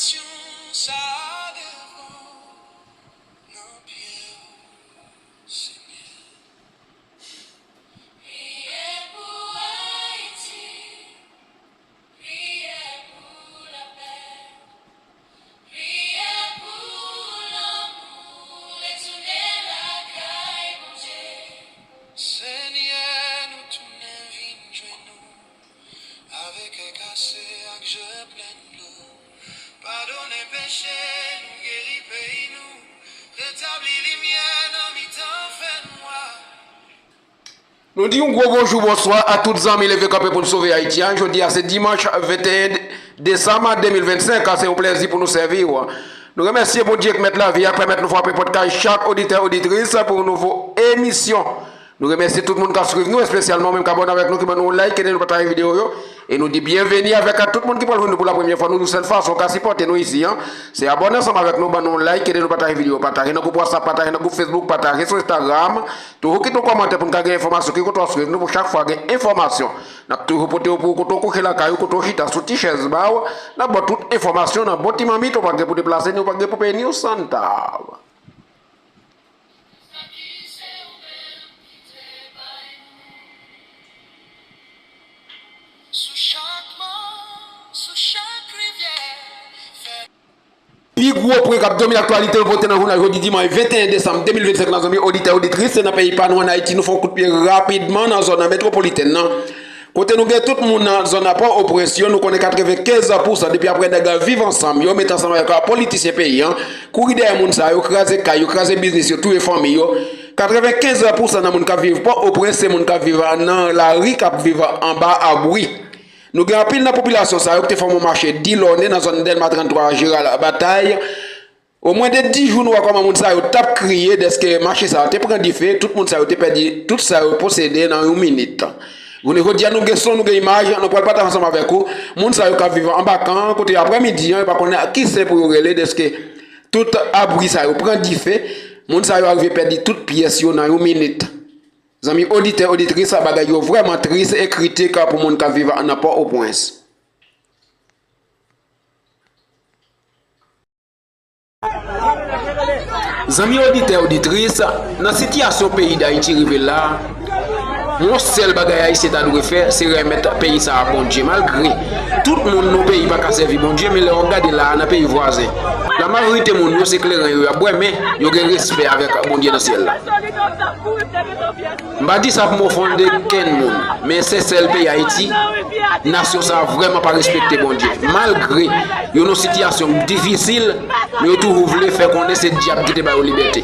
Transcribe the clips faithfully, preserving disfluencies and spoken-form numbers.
Sa devan nan pye w, Senyè. Priye pou Ayiti, priye pou lapè, priye pou lanmou, retounen lakay Bondye. Senyè, nou tounen vin jwenn ou. Avèk kè kase ak je plen dlo, padone peche nou, geri peyi nou, retabli limyè nan mitan fènwa. Nou di yon gwo bonjou, bonswa a tout zanmi Leve Kanpe pou n Sove Ayiti a. Jodi a se dimanch venteyen desanm de mil vennsenk a, se yon plèzi pou nou sèvi w. Nou remèsye Bondye k mèt lavi a, k pèmèt nou frape pòt kay chak oditè, oditris pou yon nouvo emisyon. Nou remèsye tout moun k ap swiv nou, espesyalman ou menm k abòne avèk nou, ki ban nou yon like, ede nou pataje videyo yo. E nou di byenveni avèk a tout moun ki pral jwenn nou pou la premyè fwa. Nou di sèl fason w ka sipòte nou isi an, se abòne ansanm avèk nou, ban nou yon like, ede nou pataje videyo, pataje nan gwoup WhatsApp, pataje nan gwoup Facebook, pataje sou Instagram. Toujou kite yon kòmantè pou n ka gen enfòmasyon, ki kote w ap swiv nou pou chak fwa gen enfòmasyon. N ap toujou pote yo pou ou kote w kouche lakay ou, kote w chita sou ti chèz ba w. N ap ba w tout enfòmasyon nan bon ti mamit, ou pa gen pou deplase, ni ou pa gen pou peye, ni ou san tab. Sou chak mòn, sou chak rivyè, fè. Pi gwo pwen k ap domine aktyalite yo pote nan jounal jodi dimanch venteyen desanm de mil vennsenk lan, zanmi oditè, oditris, se nan peyi pa nou, ann Ayiti. Nou fè yon kout pye rapidman nan zòn metwopolitèn nan. Kote nou gen tout moun nan zòn Pòtoprens yo, nou konnen katrevenkenz pousan depi apre nèg Viv Ansanm yo met ansanm avèk politisyen peyi an, kouri dèyè moun sa yo, kraze kay yo, kraze biznis yo, touye fanmi yo. Katrevenkenz pousan nan moun k ap viv Pòtoprens se moun k ap viv nan lari, k ap viv anba abri. Nou gen anpil nan popilasyon sa yo ki te fòme yon mache Delaunay nan zòn Dèlma tranntwa, Jeral Batay. Omwen de dis jou, nou wè kòman moun sa yo t ap kriye dèske mache sa yo te pran dife, tout moun sa yo te pèdi tout sa yo posede nan yon minit. Jounen jodi a, nou gen son, nou gen imaj, nou pral pataje ansanm avèk ou. Moun sa yo k ap viv anba kan an, kote aprèmidi an, yo pa konnen ki sen pou yo rele, dèske tout abri sa yo pran dife. Moun sa yo arive pèdi tout pyès yo nan yon minit. Zanmi oditè, oditris, bagay yo vrèman tris e kritik pou moun k ap viv nan Pòtoprens. Zanmi oditè, oditris, nan sitiyasyon peyi Dayiti rive la, yon sèl bagay Ayisyen ta dwe fè, se remèt peyi sa a Bondye. Malgre tout moun nan peyi pa ka sèvi Bondye, men lè w ap gade la a nan peyi vwazen, lamajorite moun yo se kleren yo y ap bwè, men yo gen respè avèk Bondye nan syèl la. M pa di sa pou m ofann okenn moun, men se sèl peyi Ayiti, nasyon sa a vrèman pa respekte Bondye. Malgre yo nan sitiyasyon difisil, men yo toujou vle fè konnen se dyab ki te ba yo libète.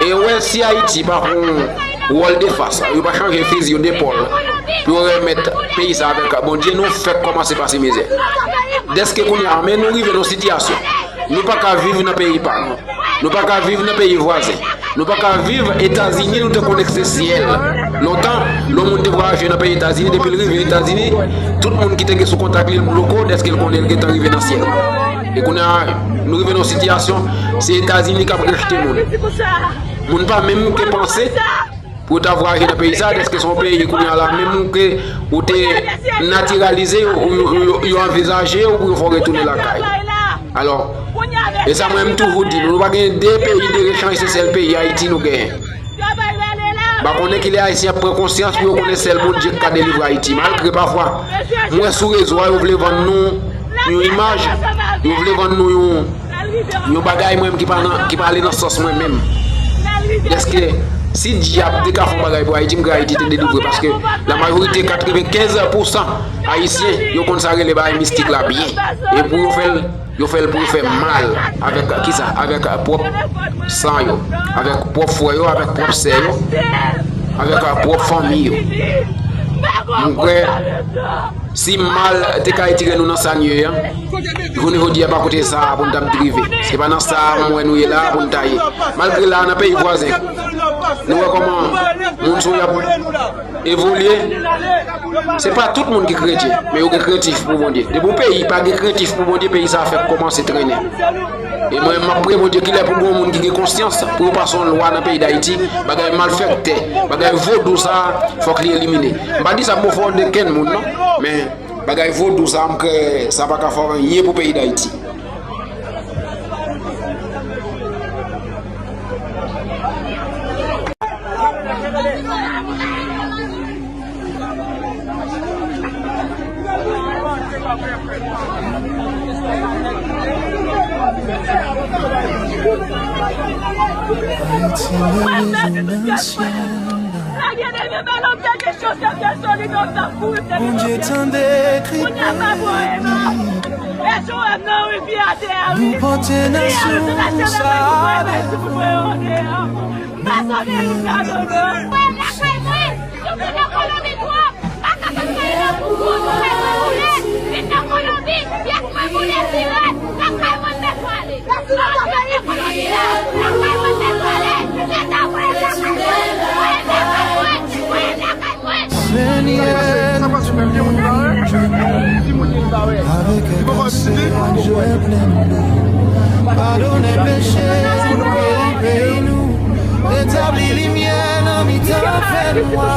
E w wè, si Ayiti pa pran yon wòl de fas, yo pa chanje fizi yo depòl pou yo remèt peyi sa avèk Bondye, nou fèk kòmanse pase mizè. Dèske kounye a, men nou rive nan sitiyasyon, nou pa ka viv nan peyi pa nou. Nou pa ka viv nan peyi vwazen. Nou pa ka viv Etazini, nou te konnen ke se syèl. Lontan, lè yon moun te vwayaje nan peyi Etazini, depi l rive Etazini, tout moun ki te gen sou kontak li, l bloko, dèske l konnen l gentan rive nan syèl. E kounye a, nou rive nan yon sitiyasyon, se Etazini k ap rejte moun. Moun pa menm ke panse pou yo ta vwayaje nan peyi sa, dèske se yon peyi kounye a la, menm ke ou te natiralize, yo, yo, yo, yo anvizaje w pou yo fè w retounen lakay. Alò, e sa mwen m toujou di nou, nou pa gen de peyi de rechanj, se sèl peyi Ayiti nou genyen. M pa konnen kilè Ayisyen ap pran konsyans pou yo konnen sèl Bondye ki ka delivre Ayiti. Malgre pafwa, m wè sou rezo a, yo vle vann nou yon imaj, yo vle vann nou yon, yon bagay mwen menm ki pa nan, ki pa ale nan sans mwen menm. Dèske si dyab te ka fè yon bagay pou Ayiti, m kwè Ayiti te delivre, paske lamajorite, katrevenkenz pousan Ayisyen, yo konn sa rele bagay mistik la byen. E pou yo fè l, yo fè l pou yo fè mal avèk kisa? Avèk pwòp san yo, avèk pwòp frè yo, avèk pwòp sè yo, avèk pwòp fanmi yo. M kwè si mal te ka retire nou nan sa n ye a, jounen jodi a pa kote sa a pou n t ap rive. Se pa nan sa a m wè nou ye la a pou n ta ye. Malgre la a nan peyi vwazen, nou wè kòman moun sou y ap evolye. Se pa tout moun ki kretyen, men yo gen krentif pou Bondye. Depi yon peyi pa gen krentif pou Bondye, peyi sa a fèk kòmanse trennen. E mwen, m ap priye Bondye kilè pou gen yon moun ki gen konsyans, pou yo pase yon lwa nan peyi Dayiti, bagay malfèktè, bagay vodou sa a, fòk li elimine. M pa di sa pou m ofann okenn moun, non, men bagay vodou sa a, m kwè sa pa ka fè anyen pou peyi Dayiti. Ayiti, rezonans. Bondye tande kri pèp li. Nou pote nasyon sa ale. Senyè, nou jwenn ou avèk grase ak jwè plen. Padone peche nou, geri peyi nou, retabli limyè nan mitan fènwa.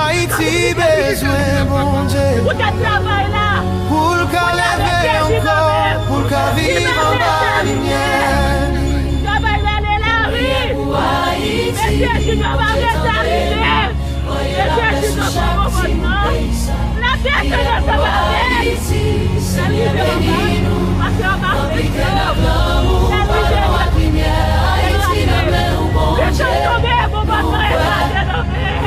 Ayiti bezwen Bondye pou l ka leve ankò, pou l ka viv anba limyè li. Travay la ale lari. Mesye Junior pa rete a rete. Mesye Junior pa konprann non. Lapè se nan sa pa bèl. Sèl rive anba, pase anba fèt yo. Sèl rive anba fèt yo. Mesye tonbe, bon, bon, bon, e pa de nan men.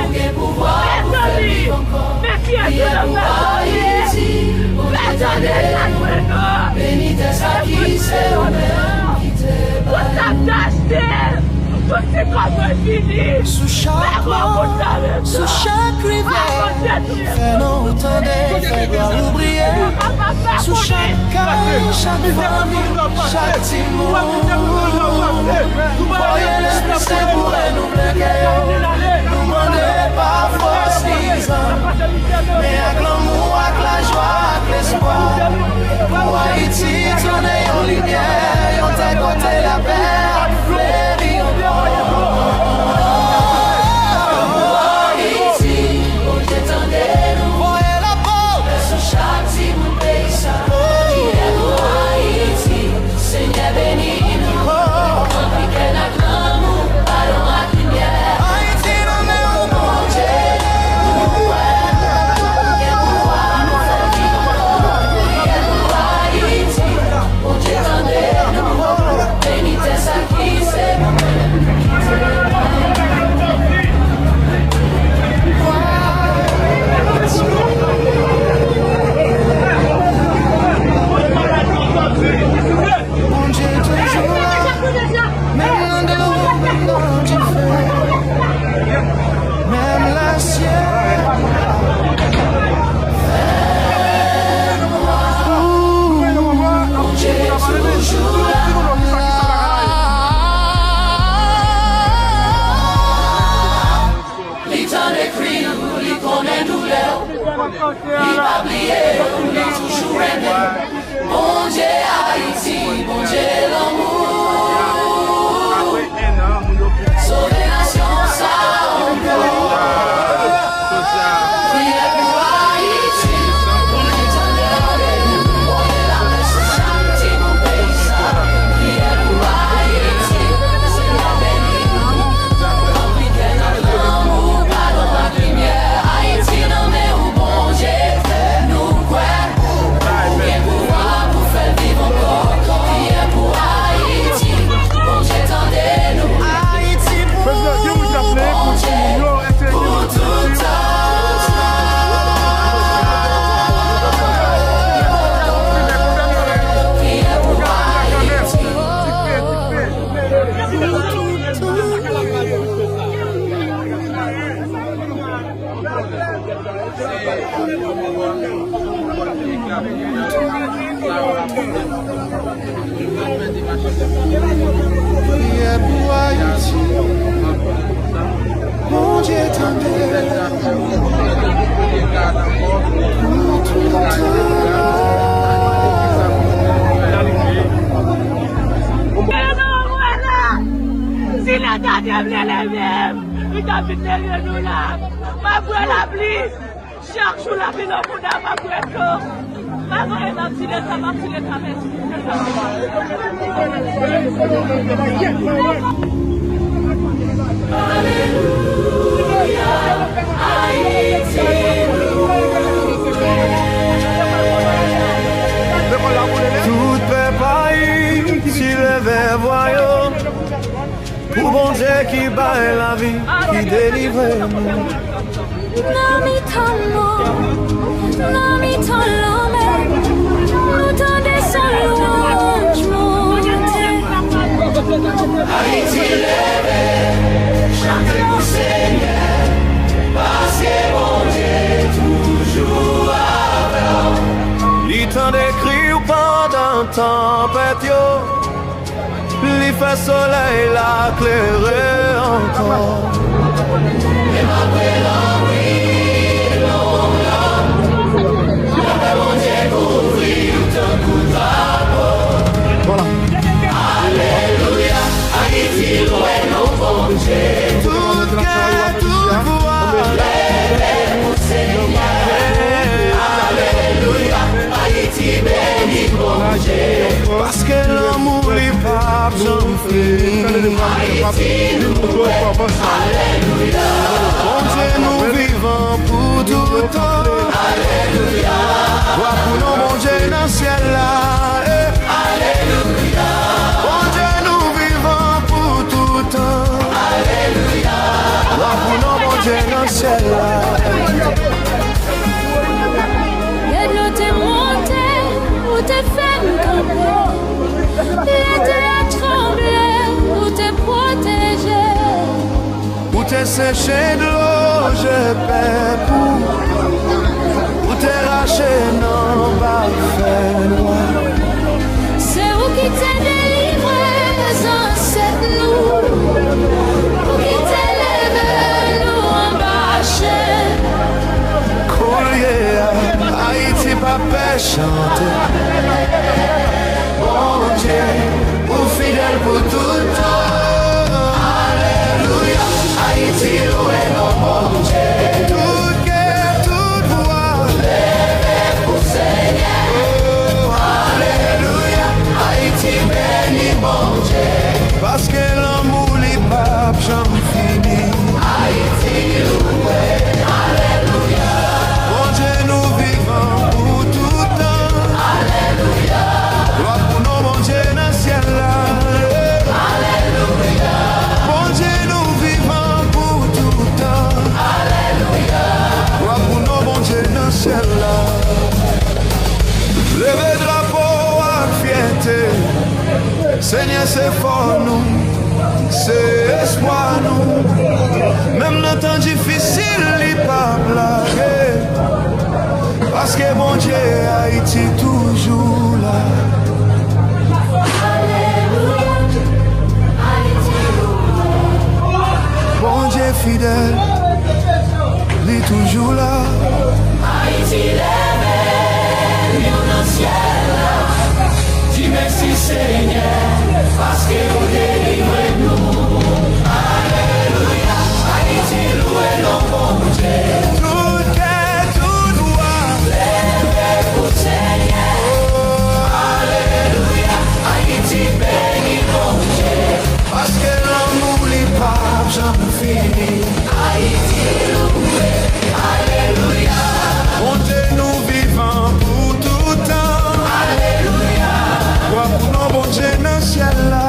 Mezanmi, men pyès nou nan fè tande. Fè tande sa nou e non. Beni tè sa ki se ou menm ki te ba nou. Tout sa m t achte, tout ti kòb mwen fini. Sou chak mòn, sou chak rivyè, fè non ou tande, fè glwa ou briye. Sou chak kay, chak fanmi, chak timoun. Voye lespri sen pou renouble kè yo. Nou mande pa fòs ni zam, men ak lanmou, ak lajwa, ak lespwa. Pou Ayiti tounen yon limyè, yon tè kote lapè ap fleri ankò. Pou Ayiti, Bondye tande nou. Voye lapè sou chak timoun peyi sa. Priyè pou Ayiti. Senyè beni nou, ranpli kè n ak lanmou, padon ak limyè. Ayiti nan men ou, Bondye, nou kwè, ou gen pouvwa pou fè viv ankò. Priyè pou Ayiti, Bondye tande nou, beni tè sa ki se ou menm ki te ba nou. Bondye toujou la, menm nan dlo, menm nan dife, menm lasyèl. Bondye toujou la. Li tande kri nou, li konnen doulè w. Li pa bliye w, li toujou renmen w. Bondye Ayiti, Bondye lanmou. Sove nasyon sa ankò. Priyè pou Ayiti, Bondye tande nou. Voye lapè sou chak timoun peyi sa. Priyè pou Ayiti, Senyè beni nou. Ranpli kè n ak lanmou, padon ak limyè. Ayiti nan men ou, Bondye, nou kwè ou gen pouvwa pou fè l viv ankò. Priyè pou Ayiti, Bondye tande nou. Ayiti pou Bondye, pou tout tan. Priyè pou Ayiti. Priyè pou Ayiti. Bondye tande. Pou tout tan. Si Leta te vle leve m, li t ap vin leve nou la. M ap bwè lapli. Chak jou lapli nan bouda m, m ap bwè dlo. Pa gen anyen m ap di Leta, m ap di Leta mèsi. Se sa m ap di. Alelouya. Delivre nou. Nan mitan mò, nan mitan lanmè, nou tande son lwanj monte. Ayiti leve, chante pou Senyè, paske Bondye toujou avè w. Li tande kri w pandan tanpèt yo. Li fè solèy la klere ankò. Menm apre lanwi long la, lapè Bondye kouvri w tankou drapo. Vwala. Alelouya, Ayiti lwe non Bondye. Tout kè, tout vwa, leve pou Senyè. Alelouya, Ayiti beni Bondye. Paske lanmou li p ap janm fini. Ayiti lwe. Alelouya. Bondye nou vivan pou tout tan. Alelouya. Glwa pou non Bondye nan syèl la. Eh. Alelouya. Bondye nou vivan pou tout tan. Alelouya. Glwa pou non Bondye nan syèl la. Lè dlo te monte, ou te fè m kanpe. Lè tè a tranble, ou te pwoteje. Ou te seche dlo je pèp ou. Ou te rache nan anba fènwa. Se ou ki te delivre zansèt nou. Ou ki te leve nou anba chen. Koulye a, Ayiti pa pè chante. Bondye, ou fidèl pou tout tan. Alelouya, Ayiti lwe non Bondye. Tout kè, tout vwa, leve pou Senyè. Oh, alelouya, Ayiti beni Bondye. Paske lanmou li p ap janm fini. Ayiti lwe, alelouya. Bondye nou vivan pou tout tan. Alelouya. Glwa pou non Bondye nan syèl la. Alelouya. Bondye nou vivan pou tout tan. Alelouya. Glwa pou non Bondye nan syèl la. Leve drapo ak fyète. Senyè se fò nou, se espwa nou. Menm nan tan difisil, li p ap lage. Paske Bondye, Ayiti toujou la. Bondye fidèl, li toujou la. Ayiti leve, men w nan syèl la. Di mèsi, Senyè, paske ou delivre nou. Alelouya, Ayiti lwe non Bondye. Tout kè, tout vwa, leve pou Senyè. Alelouya, Ayiti beni Bondye. Paske lanmou li p ap janm fini. Ayiti lwe, alelouya. Bondye nou vivan pou tout tan. Alelouya. Glwa pou non Bondye nan syèl la.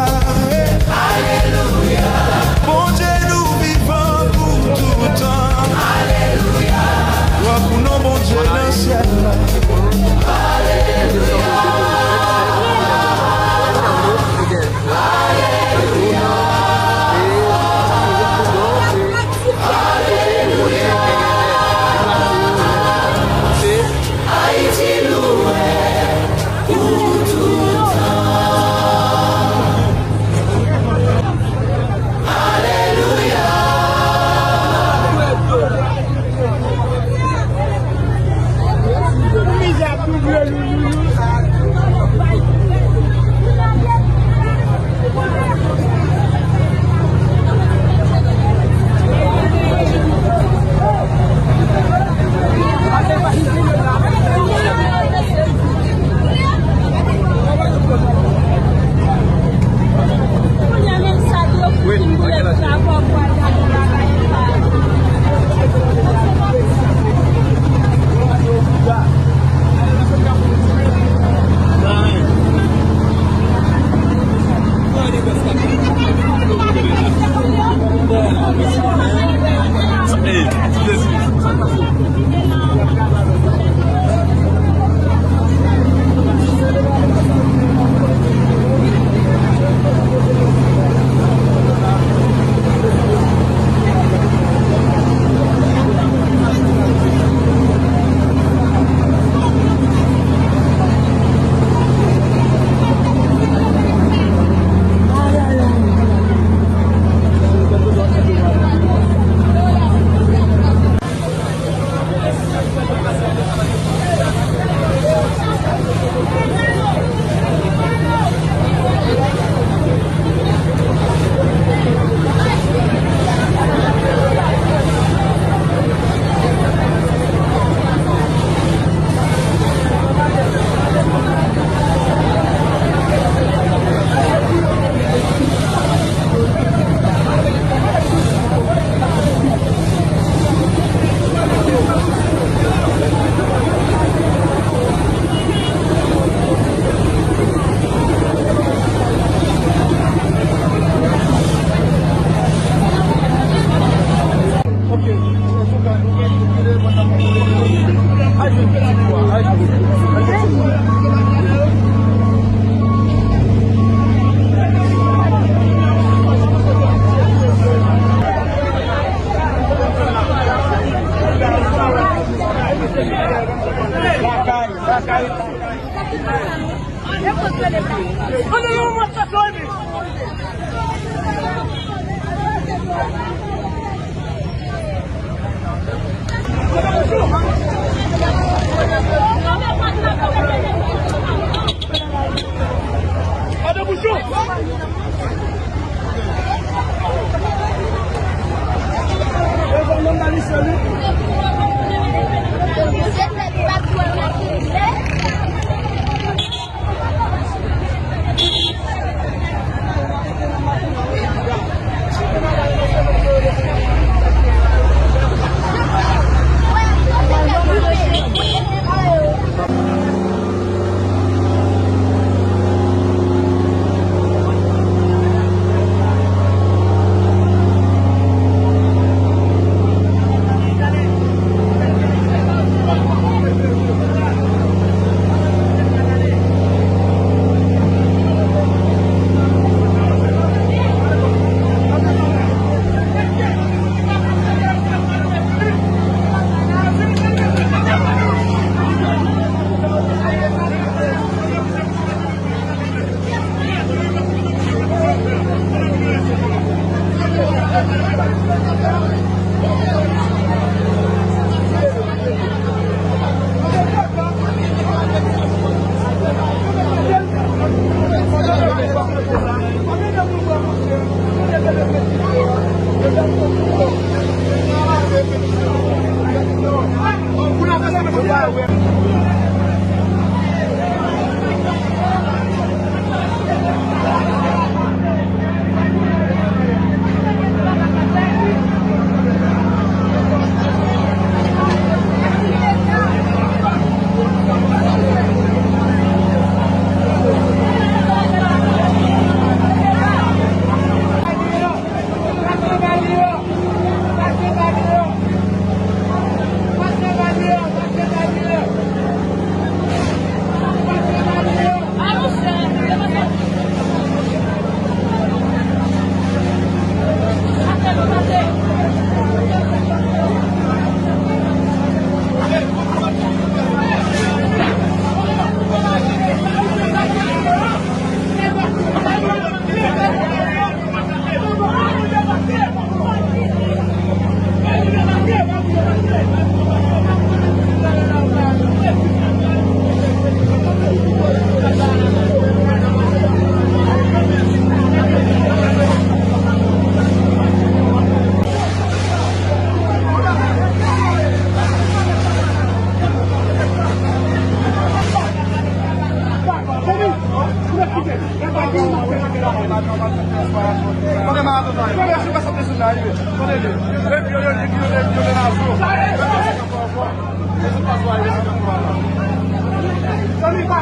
Zanmi pa,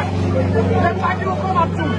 lè pa gen yon kòmand tou.